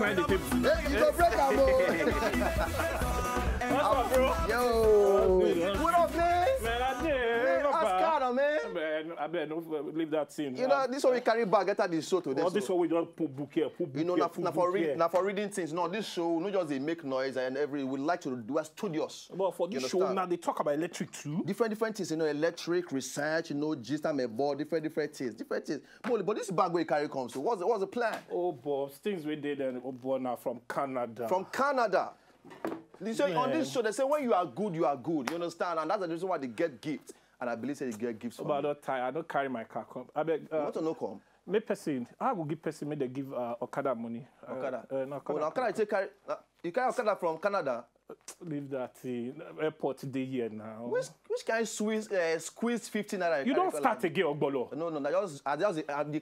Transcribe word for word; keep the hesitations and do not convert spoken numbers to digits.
climb the table. Hey, you go break am o. What's up, bro? Yo. Good, huh? What up, man? Man, I did. Man, Not bad. Oscar, man. Man, I bet no leave that thing. You know, this one we carry bag enter the show today. All So. This one we don't put book here, put book You know, here, na, put na book for read, here. na for reading things. No, this show no just dey make noise and every we like to do are studious. But for You this show, understand? Now they talk about electric too. Different different things, you know, electric, research, you know, gist and board, different different things, different things. But, but this bag wey you carry come, so what's the, what's the plan? Oh, but things we did and oh, boy, now from Canada. From Canada. They say on Yeah. This show, they say when you are good, you are good. You understand? And that's the reason why they get gifts. and I believe say the girl gives for But I me. Don't tire. I don't carry my car come. I beg. You Uh, want to know come? Make person. I go give person. Make they give uh, Okada money. Uh, Okada. Uh, no, Oh, Okada. na Okada you take carry. Na, you carry Okada from Canada. Leave that thing. Airport dey here now. Which which kind squeeze uh, squeeze fifty naira? You carry don't come start like- again, Ogbolo. No, no, no. Just I just I'm the